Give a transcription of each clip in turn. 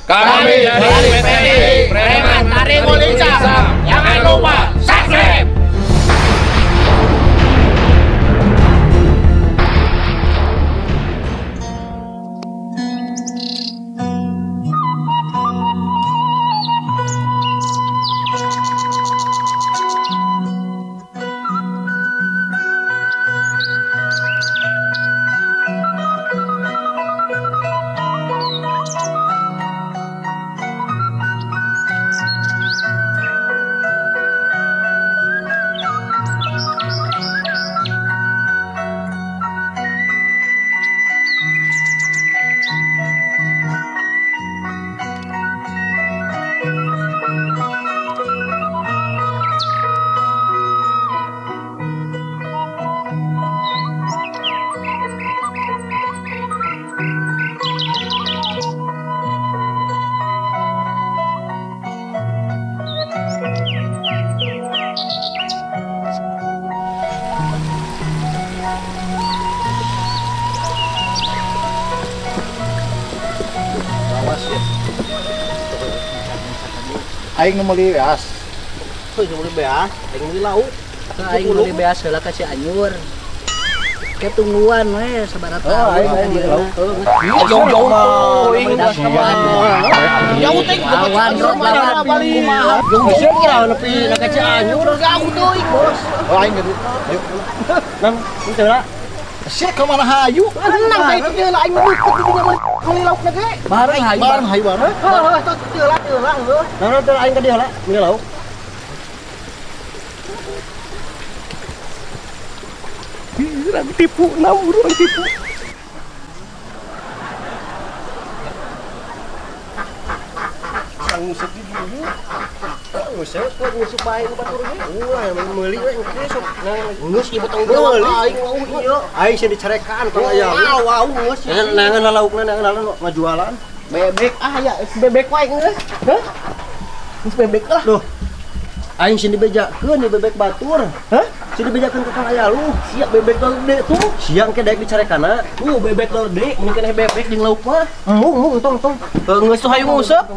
Kami dari PT Preman Tarik Lincah. Jangan lupa subscribe. Aing nu meuli beas. Heuh nu meuli beas, aing meuli lauk. Aing meuli beas heula ka si Anyur. Ke tungguan we sabaraha taun. Aing meuli lauk. Jauh-jauh teuing. Jauh teuing lawan kumaha. Jauh kira nepi ka si Anyur jauh teuing, Bos. Oh aing geus. Ayo. Nang, henteu lah. Sia ka mana hayu? Tenang teh itu heula aing mah deket di dinya meuli laukna ge. Bareng hayu. Bareng hayu bareng. Heuh, teu heula heula heuh. Nah, teu aing ka dieu heula meuli lauk. Urang tipu, nah urang tipu. Sang nguseup di dieu. Nguseup, nguseup bae batur ge. Ulah meuli we engke sok. Geus ieu tong meuli aing wau ieu. Aing sieun dicarekan tong aya. Wau geus. Nangan laukna nangan ngajualan. Bebek ah ya, bebek wae geus. Hah? Geus bebek lah. Duh. Aing sieun dibejakeun di bebek batur. Hah? Sieun dibejakeun ka Kang Aya lu. Siap bebek gede tuh. Siang ke daek dicarekanna. Tuh bebek gede, mending keneh bebek jeung lauk mah. Embung embung tong tong. Geus tuh hayu nguseup.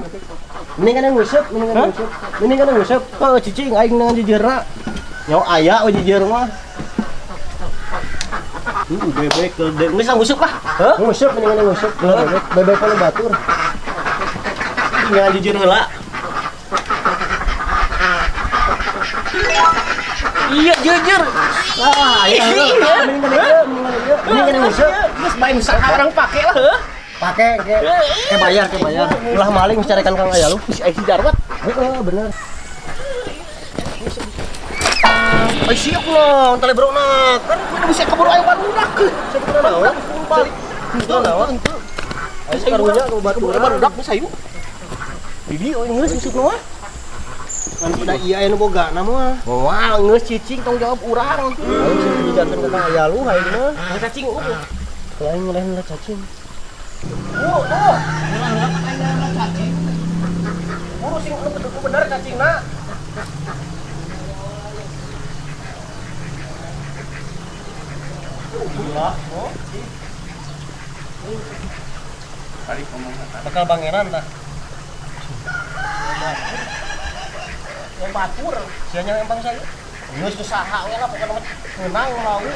Mending kana nguseup, mending kana nguseup. Mending kana nguseup. Heuh cicing aing dengan jujurna. Nyawa aya we jujur mah. Bebek gede. Geus nguseup lah. Heuh? Nguseup mending kana nguseup. Bebek bebek kana batur. Tinggal jujur heula. Iya jujur. Ah, iya. Mending kana ieu, mending kana ieu. Mending kana nguseup. Geus bae nu orang pake lah heuh. Pake ke bayar, ke bayar. Ulah maling mencarikan Kang Aya lu. Si aing si Jarwat. Heeh, bener. Ai siap lah, tali brona. Kan kudu bisa keburu aing barudak. Sakudu naon? Balik. Henteu naon? Aing karunya ku batur barudak geus hayu. Di dieu geus ngusupna mah. Kan pada iya aya nu boga na mah. Wah, geus cicing tong jawab urang. Aing sieun dijanten ka Kang Aya lu aing mah. Cacing uh. Aing ngelain lah cacing. Oh, oh. Cacing. Buru sing anu kudu bener cacingna. Gila, oh. Bakal bangeran tah. Yang batur, sia nya empang saya. Geus teu saha we lah pokona mah meunang lauk.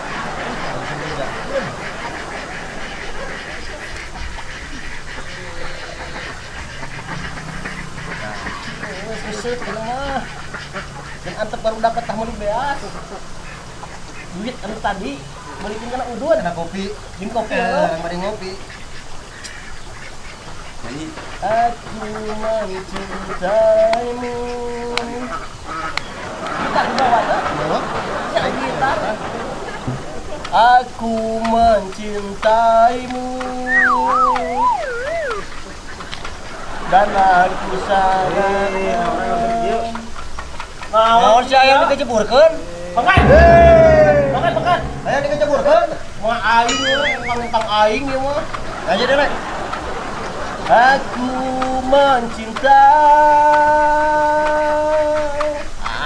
Nguseup mah. Dan antep baru dapat tah meuli beas. Duit anu tadi meulikeun kana udun. Kana kopi. Jeung kopi heuh. Bari ngopi. Nyanyi. Aku mencintaimu. Gitar dibawa tuh. Bawa. Ya gitar. Aku mencintaimu. Dan aku sangat. Naon si ayam dikeceburkeun? Makan. Makan, makan. Ayam dikeceburkeun? Mah aing we, pangtang aing ieu mah. Aja deh, Rek. Aku mencintai.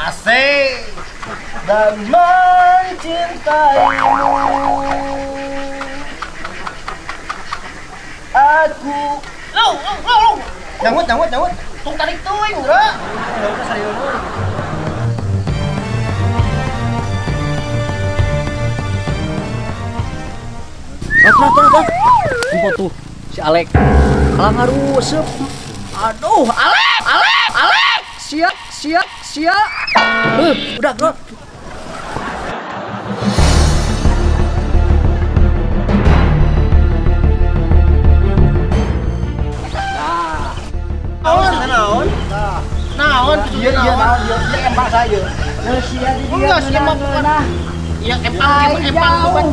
Asik. Dan mencintaimu. Aku Lu. Nyangut. Tung tarik teuing, bro. Rat. Empo tuh si Alek. Kalah ngarusep. Aduh, Alek. Siap. Udah, bro. Naon? Iya, empang saya. Enggak, sih emang bukan. Iya, empang bukan.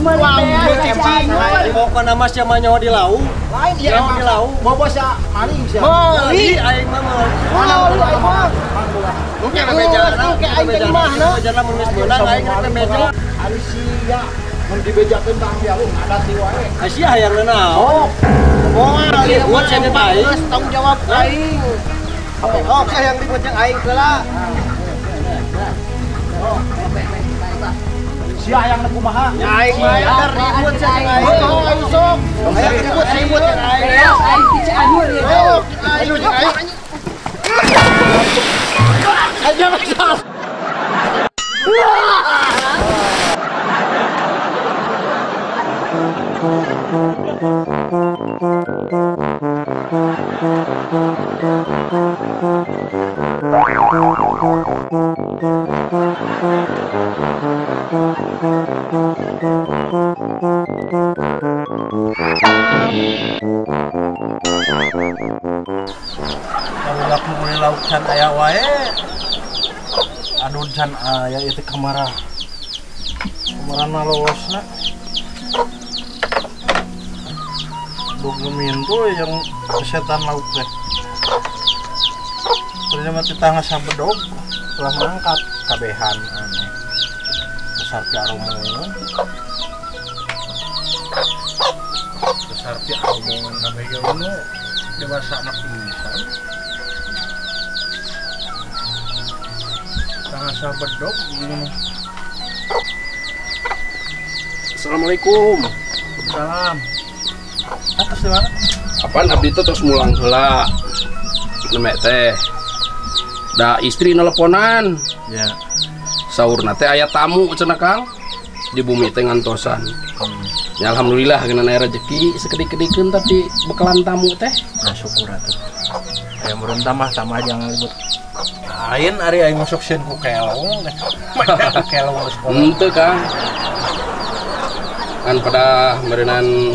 Empang. Pokokna mah sia mah nyawa di lau. Lain iya empang di lau. Bobo sia maling sia. Meuli aing mah meuli. Meuli aing mah. Lu nya bejana, ke aing teh imahna. Bejana mun geus beunang aing rek meja. Ari sia mun dibejakeun tang sia lu ngadat di wae. Sia hayang naon? Moal ribut sia aing. Tanggung jawab aing. Oh, saya yang ribut yang aing heula. Sia hayang kumaha? Ya aing mah ribut sia jeung aing. Oh, aing sok. Hayang ribut jeung aing. Aing ti Cianjur ya. Ayo jeung aing. Aja masalah. Kalau meuli lauk can aya wae. Aduh can aya ieu teh kamara. Kamarana lowosna. Duh gemintu yang setan lauk teh. Ternyata tetangga sabedog telah mangkat kabehan aneh. Besar pi aromongan. Besar pi aromongan kabeh ge nu dewasa anak pisan. Tetangga sabedog gimana? Assalamualaikum. Salam. Atas di mana? Apaan abdi teh terus mulang heula. Nemek teh. Da istri nelponan. Ya. Saurna teh aya tamu cenah Kang. Di bumi teh ngantosan. Ya alhamdulillah geuna aya rezeki sekedik-kedikeun tapi bekalan tamu teh. Nah syukur atuh. Aya meureun tambah jangan ribut. Lain ari aing masuk sieun ku kelong teh. Ku kelong geus henteu Kang. Kan pada meureunan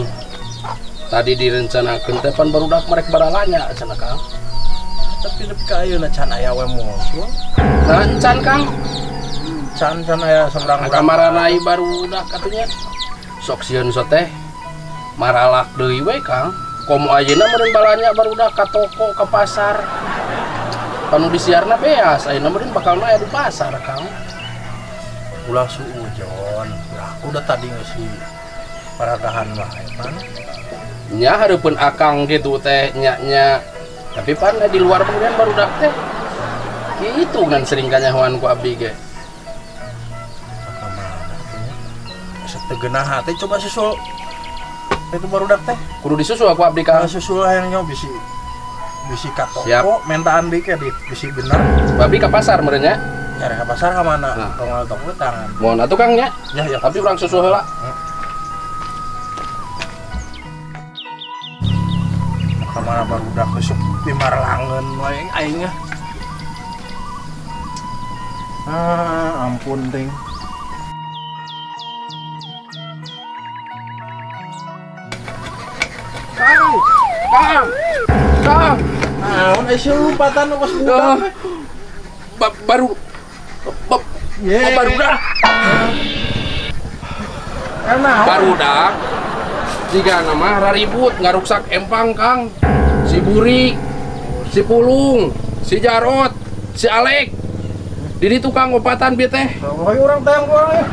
tadi direncanakeun teh pan barudak merek baralanya cenah Kang. Tapi nepi ka ayeuna can aya we muncul. Nah, can Kang. Can aya saurang kamaranai barudak atunya. Sok sieun so teh maralak deui we Kang. Komo ayeuna meureun balanya barudak ka toko ka pasar. Panu disiarna beas ayeuna meureun bakalna aya di pasar Kang. Ulah suujon. Aku udah tadi geus di paragahan wae pan. Nya hareupeun akang kitu teh nya-nya. Tapi pan di luar kemudian barudak teh kitu ngan sering kanyahoan ku abdi ge. Kamana atuh? Setegenah teh coba susul itu barudak teh. Kudu disusul aku abdi Kang. Susul hayang nyaho bisi ka toko mentaan deui ke bisi bener. Babi ka pasar meureun nya. Nyari ka pasar ka mana? Tong toko tangan. Mohon atuh Kang nya. Ya ya. Tapi urang susul heula. Kamana barudak besok pimarlangeun wae aing nya. Ah, ampun ting. Kang. Kang. Kang. Naon aya lompatan kos budak. Baru barudak. Barudak. Jika nama raribut ngaruksak empang Kang. Si Burik, si Pulung, si Jarot, si Alek. Didi tukang opatan bieu teh. Oh, urang tayang urang ya.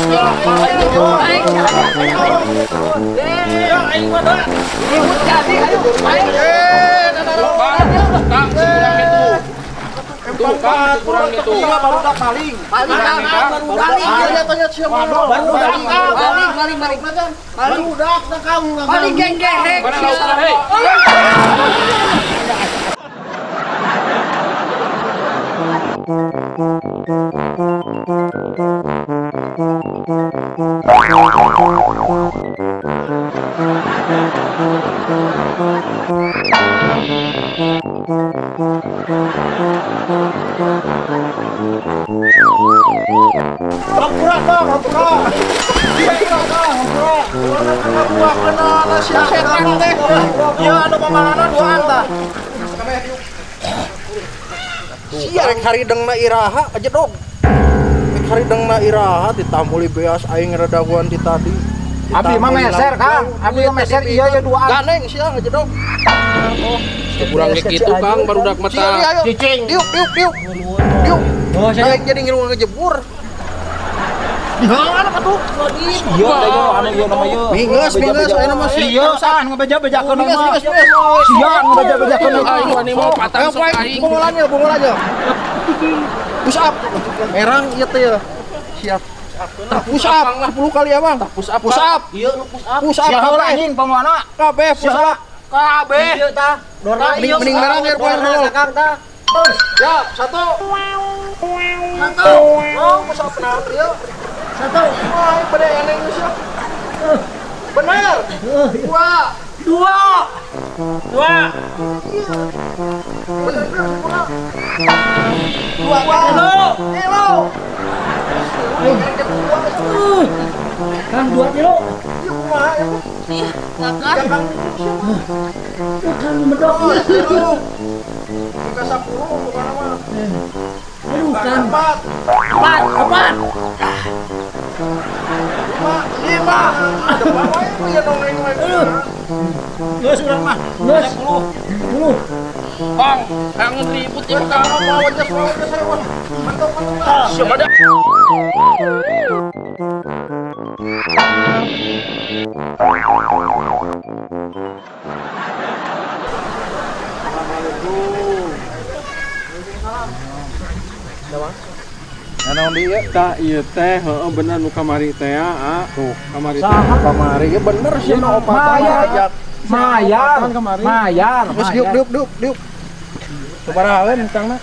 Aduh. Aing mah doa. Ribut jadi ayo. Kang, sekurang itu. Tuh, Kang, sekurang itu. Barudak maling. Maling, maling. Barudak maling, maling, maling. Barudak kang. Maling geng gehek. Hampura Kang, hampura. Hampura, hampura. Kena sia setan teh. Ieu anu pamahanan duaan tah. Sia rek haridengna iraha aja dog. Rek haridengna iraha ditambuli beas aing redaguan ti tadi. Abdi mah meser Kang, abdi mah meser ieu ya duaan. Ganeng sia aja dog. Kurang kayak gitu Kang, barudak mata. Cicing. Diuk diuk diuk. Diuk. Aing jadi ngilu ngejebur. Dihalangan atuh. Ieu anu ieu nama ieu. Minges minges ayeuna mah ieu saan ngebeja-bejakeun mah. Sia ngebeja-bejakeun aing wani mau patang sok aing. Bungulannya, bungulannya. Push up. Merang ieu teh ya. Siap. Push up 10 kali ya, Bang. Push up. Push up. Ieu nu push up. Push up anjing pamana? Kabeh push up. Kabeh. Ieu tah. Dora mending merang biar poin dulu. Kang tah. Siap, satu. Satu. Oh, push up nah, ieu. Satu. Wah, pada eneng siap. Benar. Dua. Dua. Dua. Bener dua. Dua. Kilo. Kang dua kilo. Ieu kumaha ieu? Kang. Kang medok. Tiga 10 pokokna mah. Aduh, Kang. Empat. Empat, empat. 5. Ada wae ieu nongeng wae. Geus urang mah. Geus. 10. Kang, kangen ribut ya Kang. Mau aja mau aja mantap mantap. Siapa ada? Assalamualaikum. Naon di ieu? Tah ieu teh heueuh bener nu kamari teh ah. Tuh, kamari teh. Kamari ieu bener sih nu opatan ajak. Mayar. Mayar. Geus diuk diuk diuk diuk. Sabarahaeun hutangna?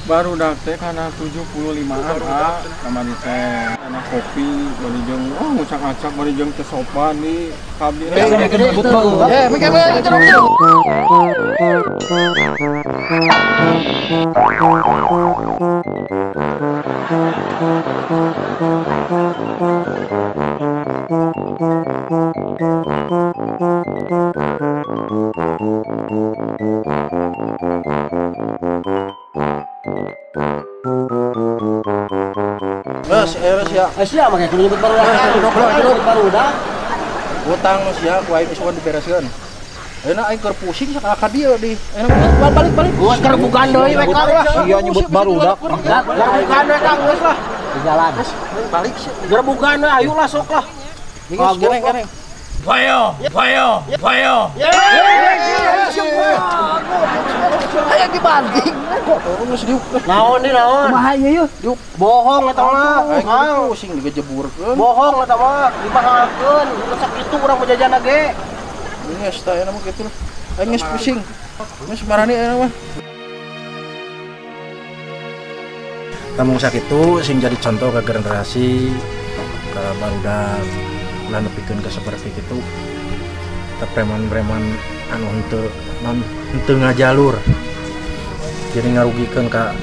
Barudak teh kana 75-an ah kamari teh. Kana kopi bari jeung oh ngucak-ngacak bari jeung teu sopan di ka abdi teh. Eh, mikir we ceruk. Geus, geus ya. Sia make kudu nyebut barudak. Nyebut barudak. Utang nu sia ku aing geus dibereskeun. Ayeuna aing keur pusing sakala ka dieu di. Ayeuna balik balik. Geus gerebukan deui we Kang. Sia nyebut barudak. Gerebukan we Kang geus lah. Di jalan. Balik sia. Gerebukan we ayo lah sok lah. Geus geneng geneng. Bayo, bayo, bayo. Aya dibanting. Kok geus diuk. Naon di naon? Kumaha ieu yeuh? Bohong eta mah. Aing pusing digejeburkeun. Bohong eta mah, dipahalkeun. Geus sakitu urang jajan ge. Geus tah ayeuna mah kitu lah. Aing geus pusing. Geus marani ayeuna mah. Tamu sakitu sing jadi contoh ke generasi ke barudak ulah nepikeun ka saperti kitu. Teu preman-preman anu henteu non henteu ngajalur. Jadi ngarugikeun ka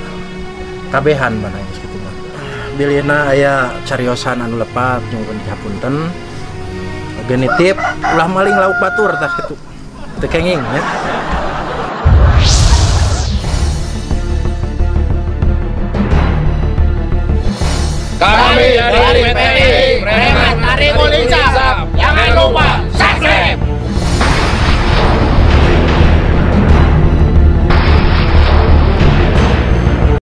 kabehan mana geus kitu mah. Bilina aya cariosan anu lepat nyungkeun dihapunten. Genitip ulah maling lauk batur tah kitu. Teu kenging ya. Kami dari PTI Preman Tarik Jangan lupa subscribe.